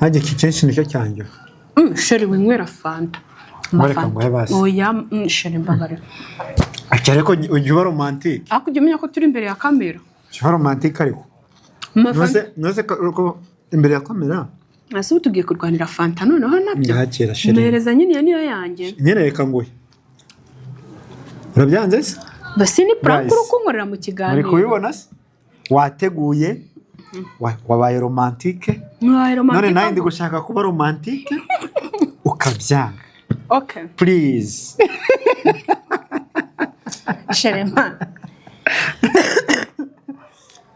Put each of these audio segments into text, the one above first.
Nkanjye iki kenshi nicyo cyanjye. Chéri, winywera fanta. Ngo reka nguhe basi. Oya, chéri, mbabarira. Ati ariko ujya uba romantique. Ariko ujya umenya ko turi imbere ya kamera. Ujya uba romantique ariko. Amafanta. Ntuze ko imbere ya kamera. Ese ubu tugiye kurwanira fanta noneho nabyo? Ngakira, chéri. Mpereza nyine, iyo niyo yanjye. Nyine reka nguhe. Urabyanze se? Basi ni prank Guys, uri kunkorera mu muri kiganiro. kubibona se? Wateguye, wabaye romantique. Mwabaye romantique. None nawe ndi gushaka kuba romantique ukabyanga. Okay. Please. Chéri, man.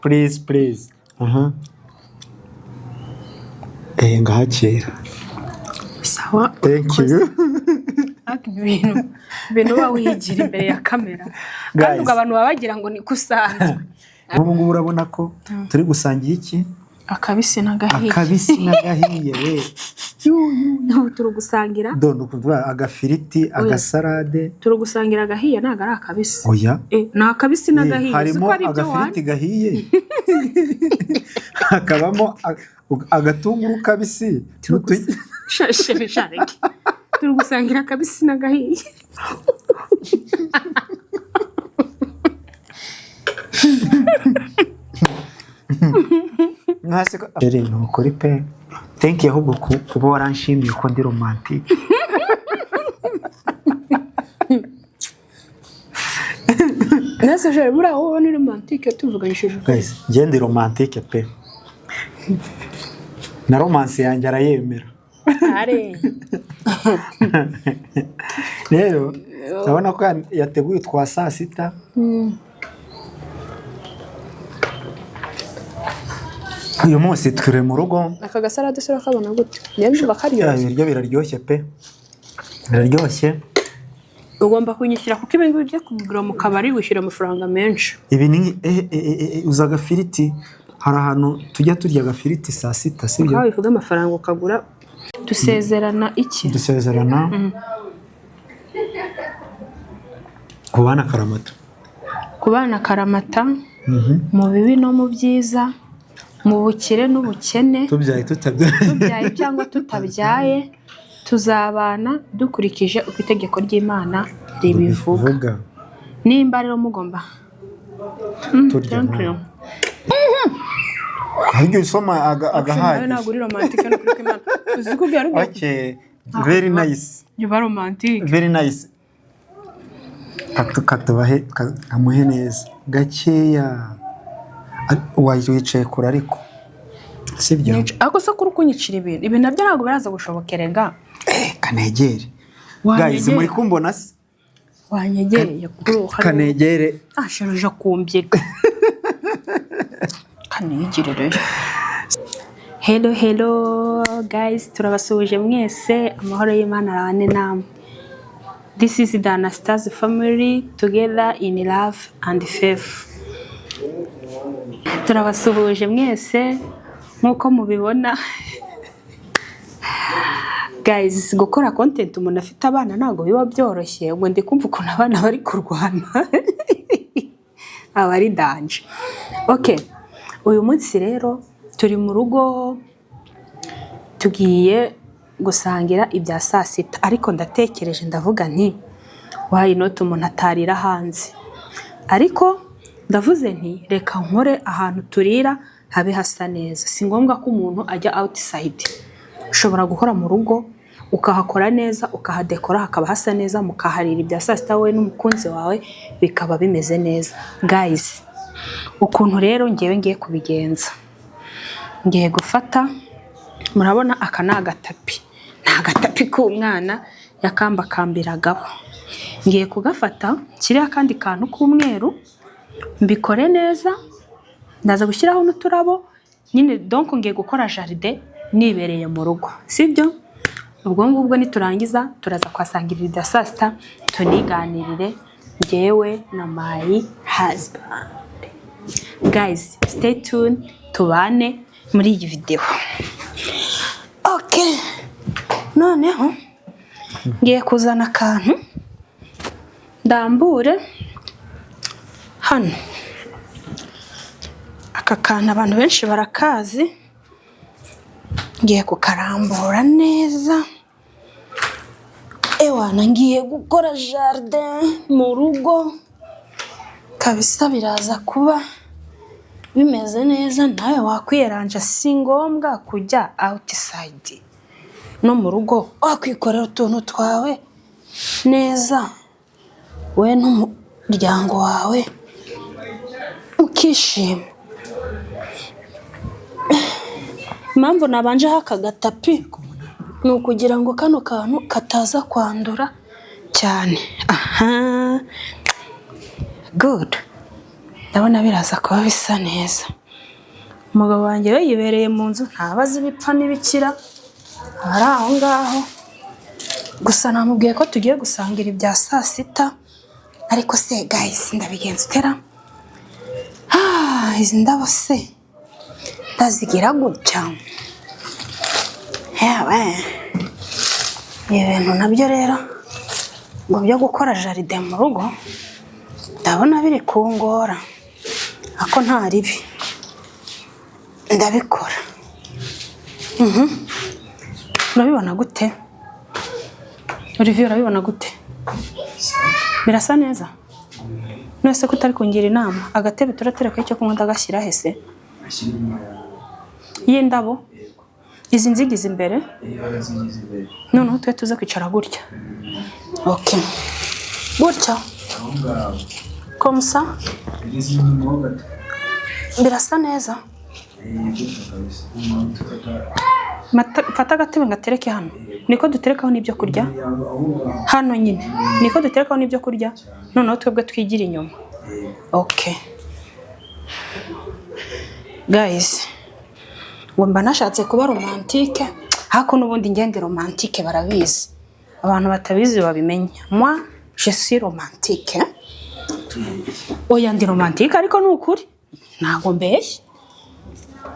Please, please. Aha. Ngahakira. Sawa. Thank you. Ariko ibintu uba wigira imbere ya kamera kandi Guys. ubwo abantu baba bagira ngo niko usanzwe. Ubu ngubu urabona ko turi gusangira iki? Akabisi n'agahiye. Akabisi n'agahiye we. Ubu turi gusangira. Dore ukuvuga agafiriti, agasalade. Turi gusangira agahiye, ntabwo ari akabisi. Oya. Ni akabisi n'agahiye. Uzi Harimo ko ari ibyo agafiriti gahiye, hakabamo agatunguru kabisi. Chéri, shareke, turi gusangira akabisi n'agahiye. Chéri, ni ukuri pe, thank you ahubwo kuba waranshimiye ko ndi romantique. Nese chéri, buriya wowe ni romantique tuvuganyishije ukuri? Guys, njye ndi romantique pe, na romance yanjye arayemera. Are. Rero urabona ko yateguye utwa saa sita. Uyu munsi turi mu rugo. Aka gasalade se urakabona gute? Niyo ndumva karyoshye. Ibiryo biraryoshye pe, biraryoshye. Ugomba kunyishyura kuko ibi ngibi byo kugura mu kabari wishyura amafaranga menshi. Ibi ni uza agafiriti, hari ahantu tujya turya agafiriti saa sita, sibyo? Aho bivuga amafaranga ukagura. Dusezerana iki? Dusezerana kubana akaramata. Kubana akaramata mu bibi no mu byiza, mu bukire n'ubukene, tubyaye tutabyaye, tubyaye cyangwa tutabyaye, tuzabana dukurikije uko itegeko ry'Imana ribivuga. Vuga. Nimba rero mugomba Turya. Thank you. Hari igihe usoma Nawe agahagije. ntabwo uri romantique no kuri Imana uzi ko ubwira ubwira. Okay, very nice. Uba romantique. Very nice. Katubahe kamuhe neza gakeya. Wicaye kure ariko sibyo? Ariko se kuri kunyicira ibintu, ibi nabyo ntabwo biraza gushobokerega. Kanegere. Wanyegere. Guys, muri kumbona se? Wanyegereye kuri ubu hari Kanegere. Asharije kumbyega kanigire rero. Hello, hello guys, turabasuhuje mwese, amahoro y'Imana arabane namwe. This is the Anastase family, together in love and faith. Turabasuhuje mwese nk'uko mubibona. Guys, gukora content umuntu afite abana ntabwo biba byoroshye. Ubwo ndi kumva ukuntu abana bari kurwana, aba ari danger. Okay, uyu munsi rero turi mu rugo, tugiye gusangira ibya saa sita, ariko ndatekereje ndavuga nti why not umuntu atarira hanze? Ariko ndavuze nti reka nkore ahantu turira habe hasa neza. Si ngombwa ko umuntu ajya outside, ushobora gukora mu rugo ukahakora neza, ukahadekora hakaba hasa neza, mukaharira ibya saa sita wowe n'umukunzi wawe, bikaba bimeze neza. Guys, ukuntu rero ngewe ngiye kubigenza, ngiye gufata, murabona aka ni agatapi, ni agatapi k'umwana yakambakambiragaho. Ngiye kugafata kiriya akandi kantu k'umweru, mbikore neza, ndaza gushyiraho n'uturabo nyine. Donc ngiye gukora jardin nibereye mu rugo, sibyo? Ubwo ngubwo niturangiza turaza kuhasangirira ibya saa sita, tuniganirire ngewe na my husband. Guys, stay tuned, tubane muri iyi video. Okay, noneho ngiye kuzana akantu ndambure hano. Aka kantu abantu benshi barakazi. Ngiye kukarambura neza. Ewana, ngiye gukora jardin mu rugo kabisa, biraza kuba bimeze neza. Nawe wakwiyeranja, si ngombwa kujya outside, no mu rugo wakwikorera utuntu twawe neza, we n'umuryango wawe ukishima. Impamvu nabanjeho aka gatapi ni ukugira ngo kano kantu kataza kwandura cyane. Aha, good, ndabona biraza kuba bisa neza. Umugabo wanjye we yibereye mu nzu, ntabazi ibipfa n'ibikira, aba ari aho ngaho gusa. Namubwiye ko tugiye gusangira ibya saa sita. Ariko se guys, ndabigenza utera? Ah, izi ndabo se ndazigira gutya? Yewe, ibi bintu nabyo rero ngo byo gukora jardin mu rugo, ndabona biri kungora, ako nta ribi, ndabikora. Urabibona gute, Olivier? Urabibona gute? Birasa neza? None se ko utari kungira inama, agatebe turaterekaho icyo kunywa ndagashyira he se? Ashyira inyuma yawe. Y'indabo izi nzigize imbere? Iyo zigize imbere. Noneho twe tuze kwicara gutya, okay, gutya. Aho ngaho. Comme ça? Ugeze inyuma ho gato. Birasa neza? Gutya kabisa. Umuntu tufata. Mfate agatebe ngatereke hano, niko duterekaho n'ibyo kurya? Aho ngaho. Hano nyine niko duterekaho n'ibyo kurya, noneho twebwe twigira inyuma. Okay guys, ngo mba nashatse kuba romantique, ariko n'ubundi ngende romantique barabizi. Abantu batabizi babimenya, moi je suis romantique. Oya, ndi romantique, ariko ni ukuri ntabwo mbeshya.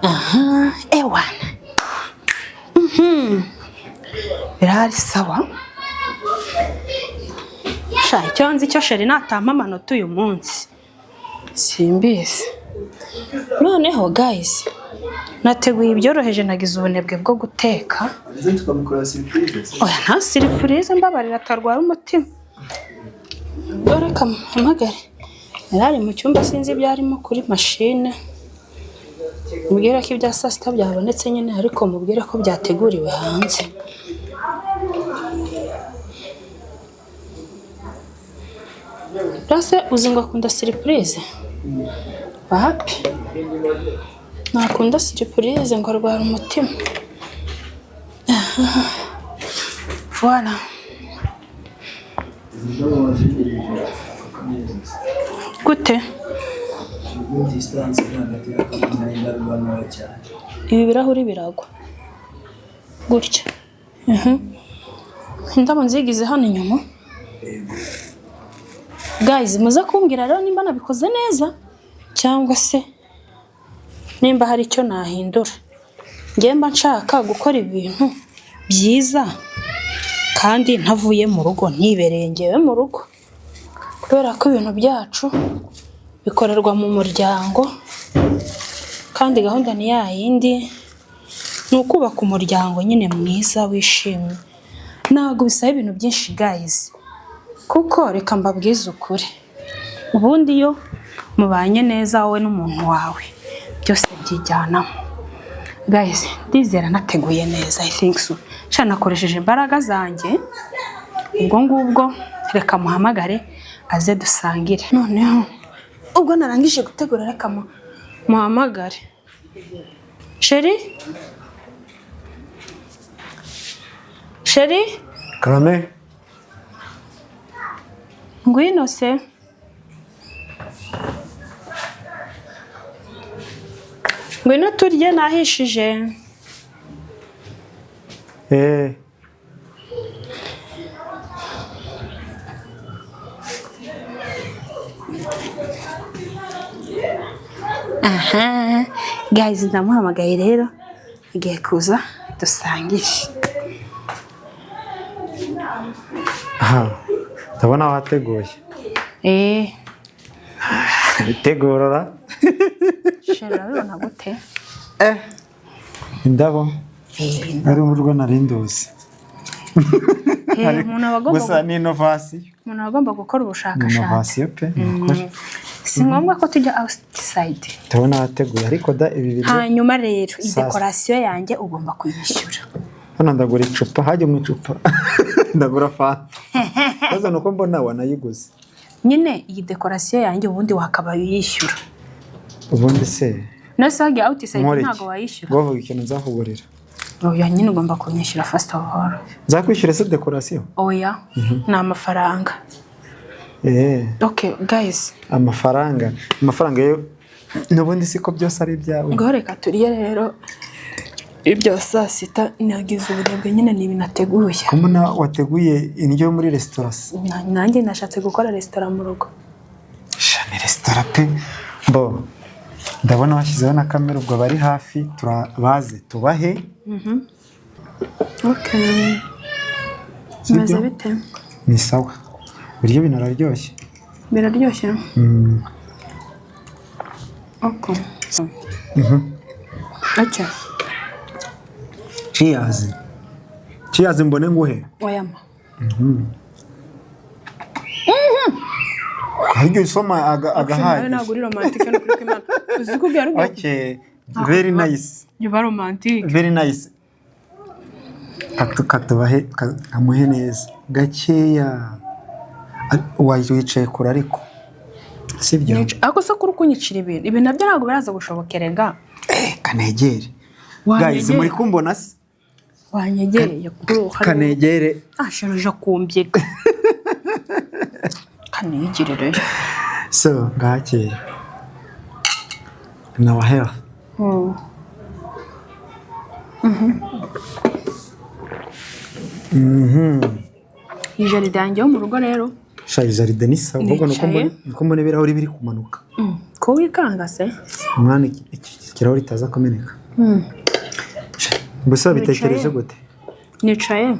Aha, ewana. Birahari, sawa. Sha, icyo nzi cyo, chéri natampa amanota uyu munsi simbizi. Noneho guys, nateguye ibyoroheje, nagize ubunebwe bwo guteka. Ndetse tukamukora surprise se. Oya, nta surprise, mbabarira atarwara umutima. Ubwo reka mpamagare, yari ari mu cyumba, sinzi ibyo arimo kuri mashine. Mubwire ko ibya saa sita byabonetse nyine, ariko mubwire ko byateguriwe hanze. Rase, uzi ngo akunda surprise? Wapi, ntakunda surprise, ngo arwara umutima. Voilà. Izi ndabo wazigereje akameza se. Gute? Ubwo distance iri hagati y'akameza n'indabo iba ntoya cyane. Ibi birahuri biragwa gutya. Indabo nzigize hano inyuma. Yego. Guys, muze kumbwira rero nimba nabikoze neza cyangwa se nimba hari icyo nahindura. Njye mba nshaka gukora ibintu byiza kandi ntavuye mu rugo, ntibereye ngewe mu rugo, kubera ko ibintu byacu bikorerwa mu muryango, kandi gahunda ni ya yindi, ni ukubaka umuryango nyine mwiza wishimye. Ntabwo bisaba ibintu byinshi guys, kuko reka mbabwize ukuri, ubundi iyo mubanye neza wowe n'umuntu wawe, byose byijyanamo. Guys, ndizera nateguye neza, I think so. Sha, nakoresheje imbaraga zanjye. Ubwo ngubwo reka muhamagare aze dusangire. Noneho ubwo narangije gutegura, reka muhamagare. Chéri, chéri. Karame. Ngwino se. Ngwino turye, nahishije. Aha guys, ndamuhamagaye rero, igiye kuza dusangire. Aha, ndabona wateguye. Bitegurora. Chéri, urabibona gute? Indabo. Ari urwo nari nduzi. Umuntu aba agomba Gusa ni innovation. Umuntu aba agomba gukora Ni ubushakashatsi. Innovation pe, ni ukuri. Si ngombwa ko tujya outside. Ndabona wateguye ariko da ibi biryo. Hanyuma rero iyi Sasa. Dekorasiyo yanjye ugomba kuyishyura. Hano ndagura icupa, hajya mu icupa ndagura fanta. Ikibazo ni uko mbona wanayiguze. Nyine iyi dekorasiyo yanjye ubundi wakabaye uyishyura. Ubundi se No se wagiye outside nkora iki? ntabwo wayishyura. Bavuga ikintu nzakugurira. Oya nyine, ugomba kunyishyura first of all. Nzakwishyura se dekorasiyo? Oya, ni amafaranga. Okay guys. Amafaranga, amafaranga yo n'ubundi siko byose ari ibyawe. Ngaho reka turye rero ibya saa sita. Nagize ubunebwe nyine, ni ibintu nateguye. Ko mbona wateguye indyo muri resitora se? Nanjye nashatse gukora resitora mu rugo. Sha, ni resitora pe. Bo ndabona washyizeho na kamera, ubwo bari hafi turabaze tubahe. Okay. Sibyo? Bimeze bite? Ni sawa, ibiryo binararyoshye. Biraryoshye. Okay. Okay. Cheers, cheers, mbone nguhe. Oya ma. Harya usoma Nawe agahagije. ntabwo uri romantique no kuri kw'Imana. Uzi ko ubwira ubwira. Okay, very nice. Uba romantique. Very nice. Katubahe, kamuhe neza gakeya. Wicaye kure ariko sibyo? Ariko se kuri kunyicira ibintu, ibi nabyo ntabwo biraza gushoboka erega. Kanegere Wanyegere. guys, muri kumbona se? Wanyegereye kuri ubu hari Kanegere. Asharuje kumbyiga. Kanigirire. So ngakira na wa health. Iyi jardin yanjye yo mu rugo rero. Sha, iyi jardin ni sawa, ahubwo nuko Nicaye. Nuko mbona ibirahuri biri kumanuka. Ko wikanga se? Umwana, iki kirahuri itaza kumeneka. Sha, gusa bitekereje gute? Nicaye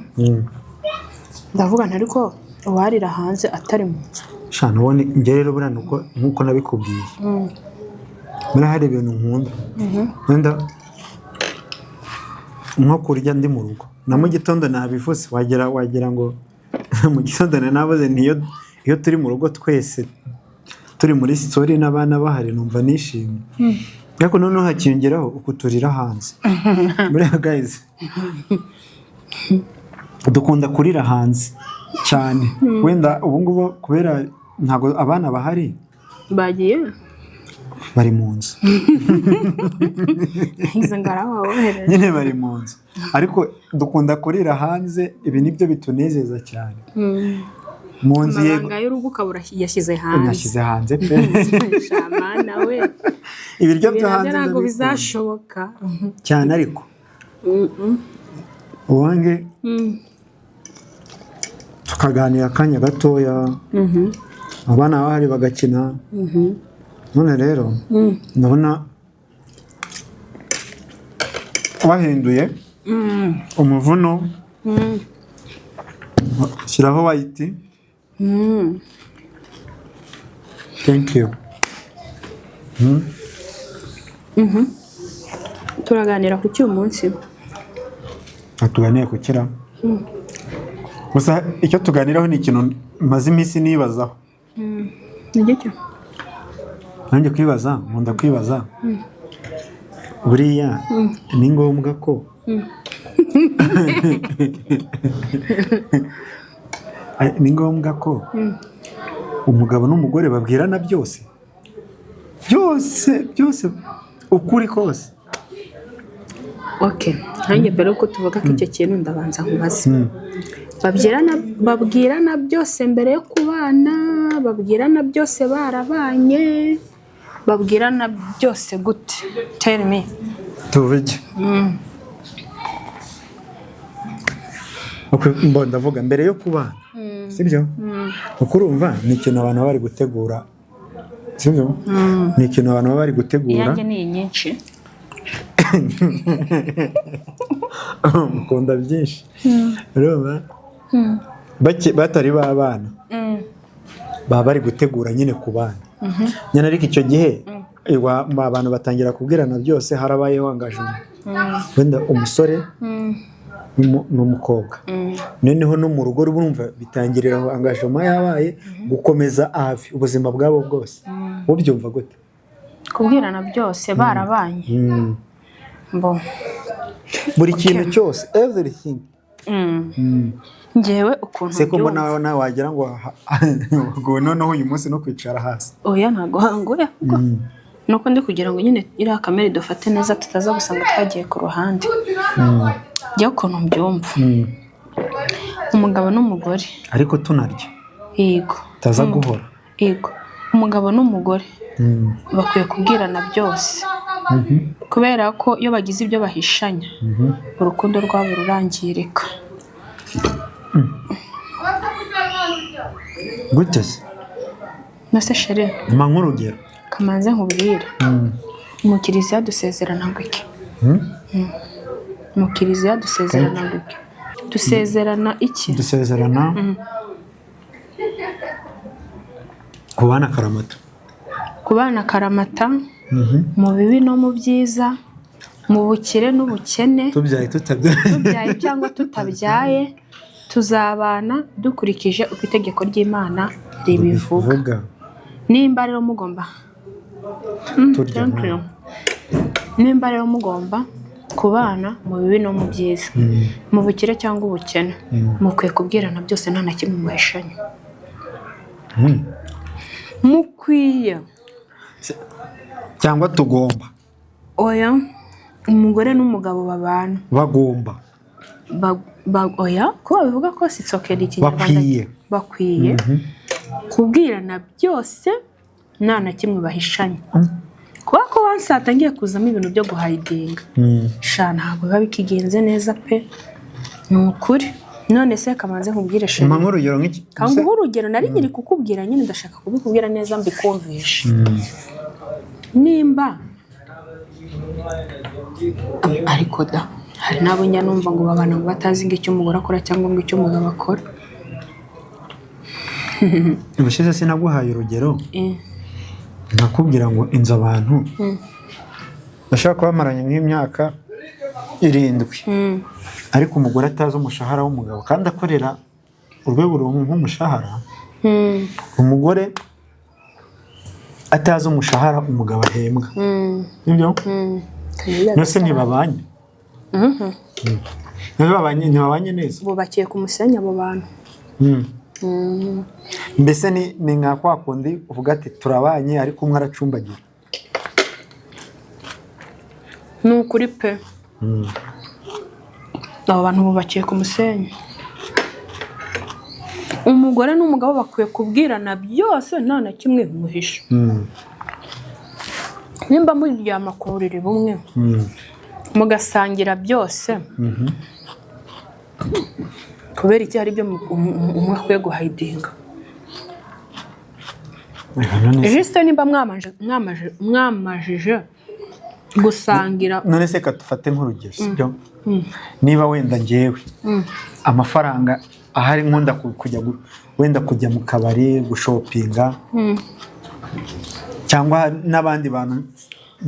ndavuga nti ariko uwarira hanze atari mu nzu. Sha, nubone njye rero buriya nuko nkuko nabikubwiye, buriya hari ibintu nkunda wenda nko kurya ndi mu rugo. Na mu gitondo nabivuze, wagira ngo mu gitondo nari navuze nti iyo turi mu rugo twese turi muri story n'abana bahari, numva nishimye. Ariko noneho hakiyongeraho ukuturira hanze. Buriya guys, dukunda kurira hanze cyane. Wenda ubu ngubu kubera ntabwo abana bahari. Bagiye. Bari mu nzu. Izo ngara wabohereje. Nyine bari mu nzu, ariko dukunda kurira hanze. Ibi nibyo bitunezeza cyane mu nzu, yego. Amabanga y'urugo ukaba yashyize hanze. Yashyize hanze pe. Shama nawe. Ibiryo byo Ibi nabyo hanze ntabwo ndabikunda bizashoboka. cyane, ariko uwange tukaganira akanya gatoya, abana bahari bagakina. None rero ndabona wahinduye umuvuno, shyiraho white. Thank you. Turaganira ku cy'uyu munsi. Tuganire ku kira gusa. Icyo tuganiraho ni ikintu maze iminsi nibazaho. Ni gicyo? Nanjye kwibaza, nkunda kwibaza, buriya ni ngombwa ko umugabo n'umugore babwirana byose byose byose, ukuri kose? Okay, nkanjye mbere yuko tuvuga ko icyo kintu, ndabanza nkubaze: babwirana byose mbere yo kubana, babwirana byose barabanye, babwirana byose gute? Tell me. Tuvuge. Okay, ndavuga mbere yo kubana, sibyo? Kuko urumva ni ikintu abantu baba bari gutegura, sibyo? Ni ikintu abantu baba bari gutegura. Iyanjye ni iyi nyinshi. Mukunda byinshi. Urumva batari babana, baba bari gutegura nyine ku bana nyine, ariko icyo gihe abantu batangira kubwirana byose harabayeho engagement. Wenda umusore n'umukobwa, noneho no mu rugo urumva bitangirira aho, engagement yabaye, gukomeza hafi ubuzima bwabo bwose, ubyumva gute? Kubwirana byose barabanye? Bo. Buri kintu cyose, everything. Ngewe ukuntu Se ko mbona mbyumva, nawe wagira ngo ngo noneho uyu munsi no kwicara hasi? Oya, ntabwo hangoye, ahubwo nuko ndi kugira ngo nyine iriya kamera idufate neza, tutaza gusanga twagiye ku ruhande. Njyewe ukuntu mbyumva, umugabo n'umugore, Ariko tunarya. Yego. Utaza guhora. Yego, umugabo n'umugore bakwiye kubwirana byose, kubera ko iyo bagize ibyo bahishanya, urukundo rwabo rurangirika. Gute se? Nose chéri, Mpa nk'urugero. Kamanze nkubwire. Mu kiliziya dusezerana ngo iki? Mu kiliziya dusezerana ngo iki? Dusezerana iki? Dusezerana kubana akaramata. Kubana akaramata, mu bibi no mu byiza, mu bukire n'ubukene, tubyaye, tutabyaye, tubyaye cyangwa tutabyaye, tuzabana dukurikije uko itegeko ry'Imana ribivuga. Vuga. Nimba rero mugomba Turya. Thank you. Nimba rero mugomba kubana mu bibi no mu byiza, mu bukire cyangwa ubukene, mukwiye kubwirana byose, nta na kimwe muhishanya. Mukwiye. Cyangwa tugomba? Oya, umugore n'umugabo babana Bagomba. Oya, ko babivuga ko sitsokera ikinyarwanda. Bakwiye. Bakwiye kubwirana byose, nta na kimwe bahishanya, kuba ko once hatangiye kuzamo ibintu byo guhidinga, sha, ntabwo biba bikigenze neza pe, ni ukuri. None se kamanze nkubwire, chéri. Mpa nk'urugero nk'iki. Kanguhe urugero. Nari nkiri kukubwira nyine, ndashaka kubikubwira neza mbikumvishe. Nimba ariko da, hari n'abo njya numva ngo babana ngo batazi ngo icyo umugore akora cyangwa ngo icyo umugabo akora. Ubushize sinaguhaye urugero? Eh. Nkakubwira ngo inzu abantu bashobora kuba bamaranye nk'imyaka 7, ariko umugore atazi umushahara w'umugabo kandi akorera urwego rumwe nk'umushahara, umugore atazi umushahara umugabo ahembwa, nibyo? Nose ntibabanye? Ntibabanye, ntibabanye neza. Bubakiye ku musenyi abo bantu. Mbese ni nka kwa kundi uvuga ati turabanye, ariko umwe aracumbagira. Ni ukuri pe, abo bantu bubakiye ku musenyi. Umugore n'umugabo bakwiye kubwirana byose, nta na kimwe muhisha. Nimba muryama ku buriri bumwe, mugasangira byose, kubera iki hari ibyo umwe akwiye guhidinga? Reka none se- Juste nimba mwamajije gusangira. None se ka dufate nk'urugero, sibyo? Niba wenda ngewe amafaranga ahari nkunda kujya wenda kujya mu kabari gushopinga, cyangwa n'abandi bantu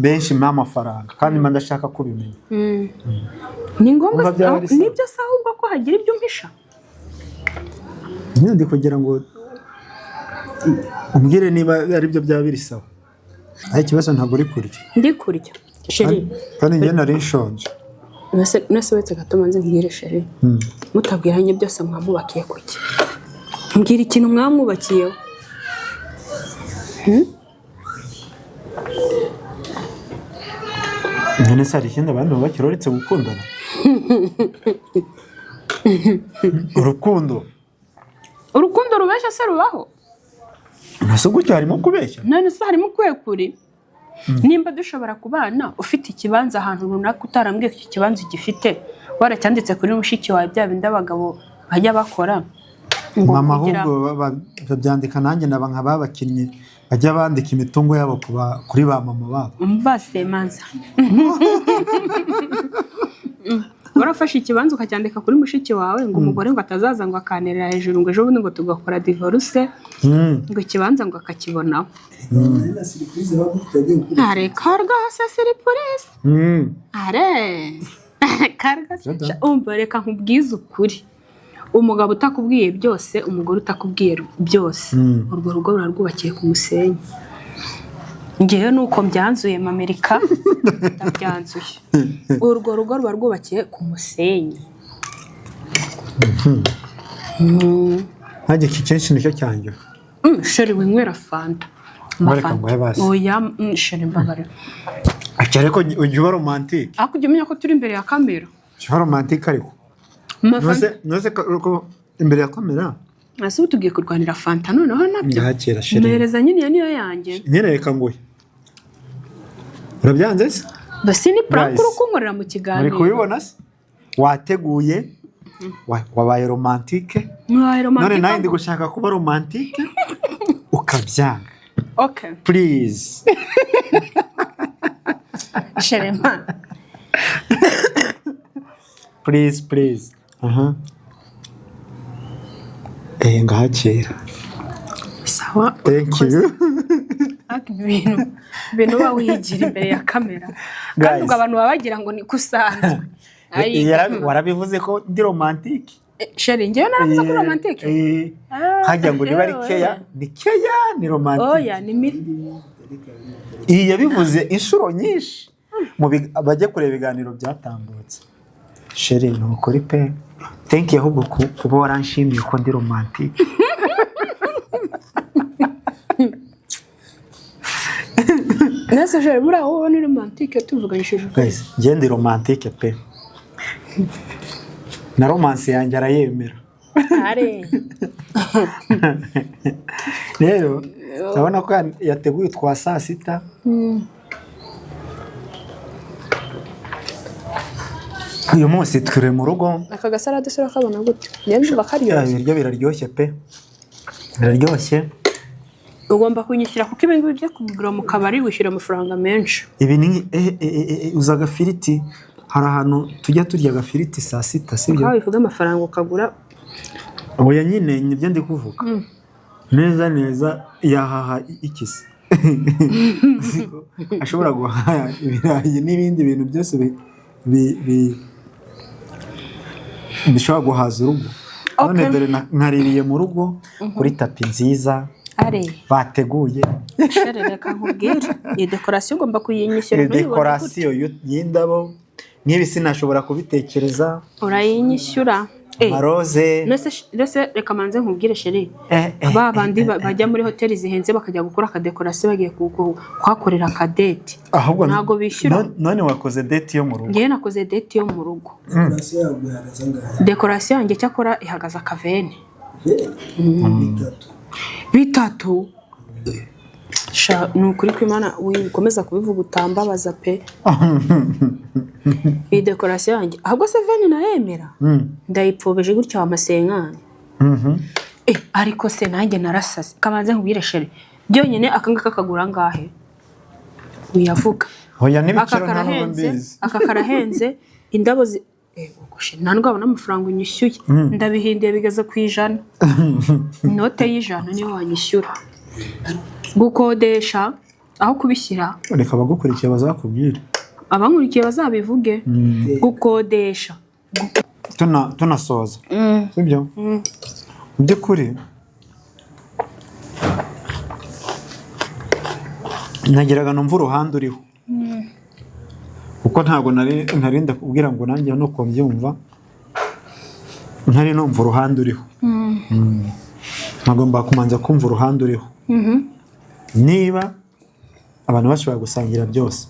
benshi mpa amafaranga, kandi mba ndashaka kubimenya. Ni ngombwa. Umva byaba ari sawa. Nibyo se ahubwo ko hagira ibyo umpisha? Nyine ndi kugira ngo umbwire niba ari byo byaba biri sawa, ariko ikibazo ntabwo uri kurya. Ndi kurya, chéri. Kandi njye nari nshonje. Nese uretse gato manze mbwire, chéri, mutabwiranye byose mwamwubakiye kuki? Mbwira ikintu mwamwubakiyeho. None se hari ikindi abandi bubakira uretse gukundana? Urukundo. Urukundo rubeshya se rubaho? Ntase gutyo harimo kubeshya? None se harimo ukuye kuri nimba dushobora kubana ufite ikibanza ahantu runaka, utarambwiye ko icyo kibanza ugifite, waracyanditse kuri mushiki wawe, bya bindi abagabo bajya bakora ngo Mama, kugira ahubwo babyandika, nanjye naba nka ba bakinnyi bajya bandika imitungo yabo kuri ba mama babo. Umva semanza. Warafashe ikibanza ukacyandika kuri mushiki wawe, ngo umugore ngo atazaza ngo akanterera hejuru, ngo ejo bundi ngo tugakora divorce, ngo ikibanza ngo akakibonaho. Nari na surprise bagufite agiye gukora. Areka rwose, surprise. Are karwose. Jada. Umva, reka nkubwize ukuri: umugabo utakubwiye byose, umugore utakubwiye byose, urwo rugo ruba rwubakiye ku musenyi. Ngewe nuko mbyanzuye, Mamerika, ndabyanzuye, urwo rugo ruba rwubakiye ku musenyi. Ntajye iki kenshi nicyo cyanjye. Chéri, winywera Fanta. Ngo reka nguhe basi. Oya, chéri, mbabarira. Ati ariko ujya uba romantique. Ariko ujya umenya ko turi imbere ya kamera. Ujya uba romantique ariko. Amafanta. Ntuze ko imbere ya kamera. Ese ubu tugiye kurwanira Fanta noneho nabyo? Ndakira, chéri. Mpereza nyine, iyo niyo yanjye. Nyine reka nguhe. Urabyanze se? Basi ni prank Guys, uri kunkorera mu muri kiganiro. kubibona se? Wateguye, wabaye romantique. Mwabaye None romantique. nawe ndi gushaka kuba romantique ukabyanga. Okay. Please. Sherema. Please, please. Aha, eh, ngahakira. Sawa. Thank you. Ariko ibintu uba wigira imbere ya kamera kandi Guys. ubwo abantu baba bagira ngo niko usanzwe. Ayi, Warabivuze ko ndi romantique. Chéri, njyewe naravuze ko romantique? Eh, Ah, hajya ngo niba ari yewe. keya, ni keya, ni romantique. Oya, ni mi Iyi yabivuze inshuro nyinshi bajye kureba ibiganiro byatambutse. Chéri, ni ukuri pe, thank you ahubwo kuba waranshimiye ko ndi romantique. Nese chéri, buriya wowe ni romantique tuvuganyishije ukuri? Guys, njye ndi romantique pe, na romance yanjye arayemera. Are. Rero urabona ko yateguye utwa saa sita. Uyu munsi twiriwe mu rugo. Aka gasarade se urakabona gute? Njyewe ndumva Ya, karyoshye. ibiryo biraryoshye pe, biraryoshye. Ugomba kunyishyura, kuko ibi ngibi byo kugura mu kabari wishyura amafaranga menshi. Ibi ni uza agafiriti, hari ahantu tujya turya agafiriti saa sita, sibyo? Aho bivuga amafaranga ukagura. Oya nyine, nibyo ndi kuvuga neza neza. Yahaha iki se? Siko ashobora guhaha ibirayi n'ibindi bintu byose bishobora guhaza urugo. None dore nkaririye mu rugo kuri tapi nziza Are. bateguye. Chéri, reka nkubwire, iyi décoration ugomba kuyinyishyura, ntuyibone gutya. Décoration y'indabo nk'ibi sinashobora kubitekereza. Urayinyishyura. Amaroze. Nese reka manze nkubwire, chéri. Ba bandi bajya muri hoteli zihenze bakajya gukora akadécoration, bagiye kuhakorera akadate, Ahubwo ntabwo bishyura. None wakoze date yo mu rugo. Ngewe nakoze date yo mu rugo. Décoration yawe ihagaze angahe? Décoration yanjye cyakora ihagaze akavene. Bitatu. Bitatu. Sha, ni ukuri kw'Imana, wikomeza kubivuga utambabaza pe. Iyi décoration yanjye ahubwo se veni nayemera, ndayipfobije gutya wa masenkani. Ariko se nanjye narasaze. Kabanze nkubwire, chéri, byonyine aka ngaka kagura angahe? Wiyavuga. Oya, Aka n'ibiciro nta nubwo karahenze. mbizi. Aka karahenze, indabo zi ubwo chéri, nta nubwo wabona amafaranga unyishyuye. Ndabihinduye, bigeze ku 100, inote y'100 niyo wanyishyura. Gukodesha aho kubishyira. Reka abagukurikiye bazakubwire. Abankurikiye bazabivuge. Gukodesha. Tunasoza, sibyo? Mu by'ukuri nagiraga numva uruhande uriho, kuko ntabwo nari ntarinda kubwira ngo nanjye nuko mbyumva, ntari numva uruhande uriho. Nagomba kumanza kumva uruhande uriho, niba abantu bashobora gusangira byose.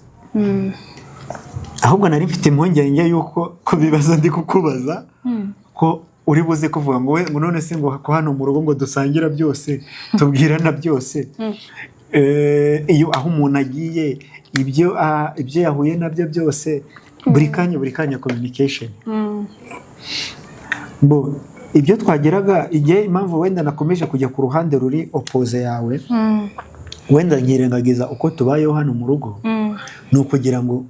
Ahubwo nari mfite impungenge y'uko ku bibazo ndi kukubaza ko uri buze kuvuga ngo we ngo none se ngo ko hano mu rugo ngo dusangira byose, tubwirana byose. Iyo aho umuntu agiye, ibyo yahuye nabyo byose, buri kanya buri kanya communication. Bo ibyo twageraga igihe, impamvu wenda nakomeje kujya ku ruhande ruri opposé yawe, wenda nkirengagiza uko tubayeho hano mu rugo, ni ukugira ngo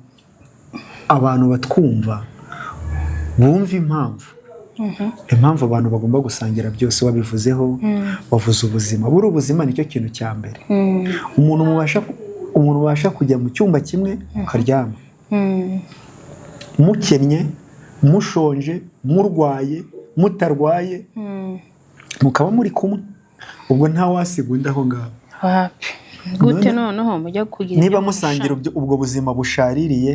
abantu batwumva. Bumve impamvu abantu bagomba gusangira byose. Wabivuzeho, wavuze ubuzima. Buri ubuzima nicyo kintu cya mbere. Umuntu ubasha kujya mu cyumba kimwe mukaryama, mukennye, mushonje, murwaye, mutarwaye, mukaba muri kumwe, ubwo nta wasiga undi aho ngaho. Wapi, gute? Noneho mujya kugira Niba ibyo musangira ubwo buzima bushaririye,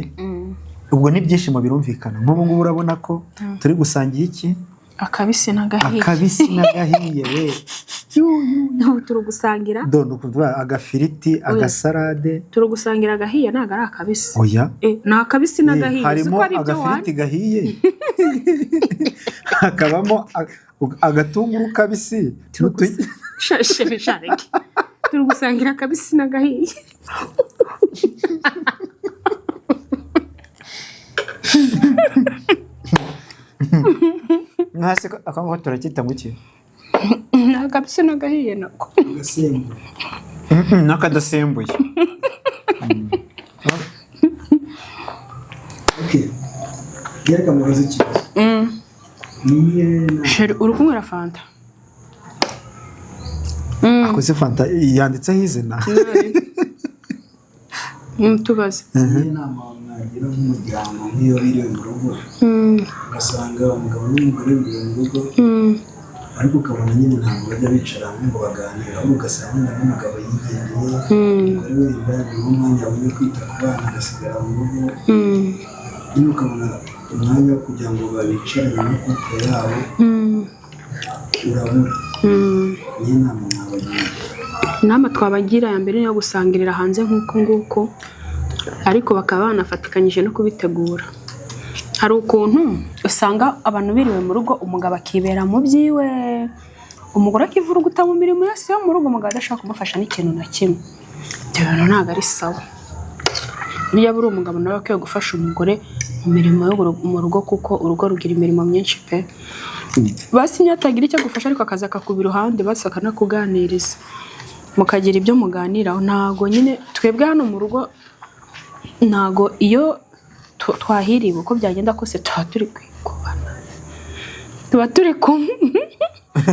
ubwo n'ibyishimo birumvikana. Nk'ubu ngubu urabona ko turi gusangira iki? Akabisi n'agahiye. Akabisi n'agahiye we! Ubu turi gusangira Dore ukuvuga agafiriti, agasalade. Turi gusangira agahiye, ntabwo ari akabisi. Oya. Eh, ni akabisi n'agahiye, uzi Harimo ko ari ibyo agafiriti gahiye, hakabamo agatunguru kabisi Shashe shareke, turi gusangira akabisi n'agahiye. Mwase ako ngako turacyita ngo iki? Ni akabisi n'agahiye nako. Agasembuye. N'akadasembuye. Okay, reka mubaze ikibazo. Niyihe nama Chéri, uri kunywera fanta? Akoze fanta yanditseho izina. Tubaze. Niyihe nama mwagira nk'umuryango, nk'iyo biriwe mu rugo, ugasanga umugabo n'umugore biriwe mu rugo, ariko ukabona nyine ntabwo bajya bicara hamwe ngo baganire, ahubwo ugasanga wenda nk'umugabo yigendeye, umugore wenda ni wo mwanya abonye kwita ku bana, agasigara mu rugo nyine, ukabona umwanya wo kugira ngo babicarane na couple yabo urabura. Niyo nama mwabagira? Inama twabagira ya mbere ni iyo gusangirira hanze nk'uko nguko, ariko bakaba banafatikanyije no kubitegura. Hari ukuntu usanga abantu biriwe mu rugo, umugabo akibera mu byiwe, umugore akivuruguta mu mirimo yose yo mu rugo, umugabo adashaka kumufasha n'ikintu na kimwe. Ibyo bintu ntabwo ari sawa. Niba uri umugabo nawe akwiye gufasha umugore mu mirimo yo mu rugo, kuko urugo rugira imirimo myinshi pe. Basi niyo atagira icyo agufasha, ariko akaza akakuba iruhande, basi akanakuganiriza, mukagira ibyo muganiraho. Ntago nyine twebwe hano mu rugo, ntago iyo twahiriwe, uko byagenda kose tuba turi kwikubana, tuba turi kumwe.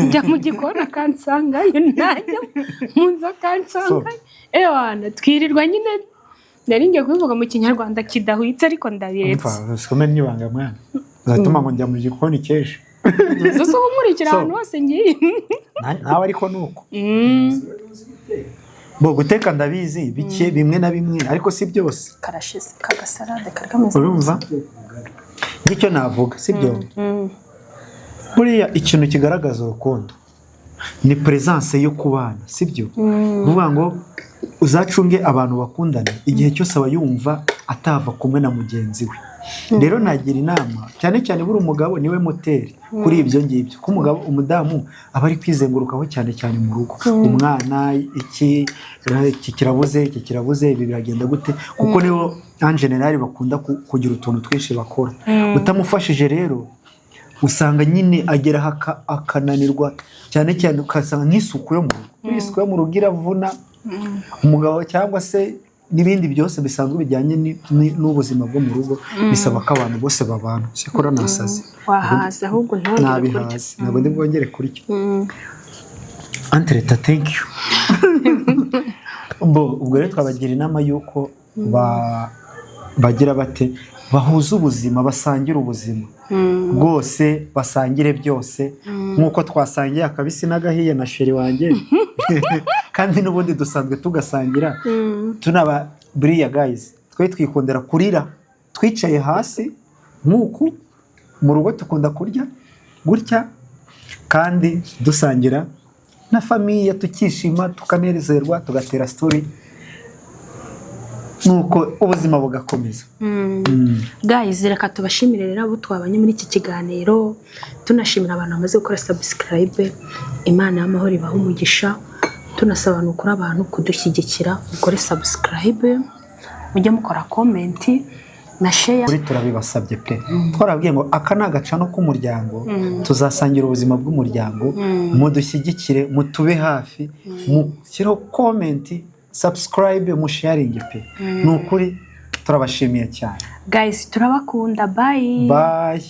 Njya mu gikoni akansangayo, najya mu nzu akansangayo. Ewana, twirirwa nyine, nari ngiye kubivuga mu Kinyarwanda kidahwitse, ariko ndabiretse. Umva, sikome n'ibanga mwana, uzatuma ngo njya mu gikoni kesha. Zo nkurikira ahantu hose ngiye. Nawe ariko ni uko bo guteka ndabizi bike, bimwe na bimwe, ariko si byose. Karashize kagasalade kari kameze. Urumva, ngicyo navuga, sibyo? Buriya ikintu kigaragaza urukundo ni presence yo kubana, sibyo? Kuvuga ngo uzacunge abantu bakundana, igihe cyose aba yumva atava kumwe na mugenzi we. Rero nagira inama cyane cyane buri umugabo, niwe moteri kuri ibyo ngibyo, ko umugabo, umudamu aba ari kwizengurukaho cyane cyane mu rugo, umwana, iki kirabuze, iki kirabuze, ibi biragenda gute, kuko nibo en général bakunda kugira utuntu twinshi bakora. Utamufashije rero usanga nyine agera aho akananirwa, cyane cyane ugasanga nk'isuku yo mu rugo. Isuku yo mu rugo iravuna umugabo, cyangwa se n'ibindi byose bisanzwe bijyanye n'ubuzima bwo mu rugo, bisaba ko abantu bose babana. Cyakora nasaze. Wahaze ahubwo, ntiwongere kurya. Nabihaze, ntabwo ndi bwongere kurya. Antereta, thank you. Bo ubwo rero twabagira inama y'uko bagira bate, bahuze ubuzima, basangire ubuzima bwose, basangire byose nk'uko twasangiye akabisi n'agahiye na chéri wanjye, kandi n'ubundi dusanzwe tugasangira. Tunaba buriya guys, twe twikundira kurira twicaye hasi nk'uku mu rugo, dukunda kurya gutya kandi dusangira na famille, tukishima, tukanezerwa, tugatera story, nuko ubuzima bugakomeza. Guys, reka tubashimire rero abo twabanye muri iki kiganiro, tunashimira abantu bamaze gukora subscribe. Imana y'amahoro ibaha umugisha. Tunasaba ni ukuri abantu kudushyigikira, mukore subscribe, mujye mukora comment na share. Kuri turabibasabye pe. Twarabwiye ngo aka ni agacano k'umuryango, tuzasangira ubuzima bw'umuryango. Mudushyigikire, mutube hafi, mushyireho comment, subscribe, musharinge pe. Ni ukuri turabashimiye cyane. Guys, turabakunda, bye. Bye.